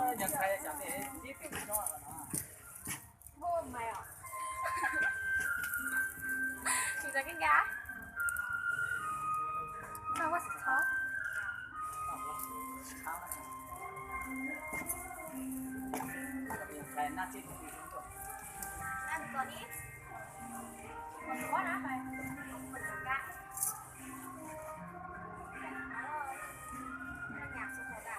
Ntxhais cov ntej tib tug nyob no. Hu mày à? Chị Già Kinh Gái. Sao quá xịt khó? Ăn còn ít. Còn quá đó mày. Mình còn cạn. Nó nhạt xuống rồi à?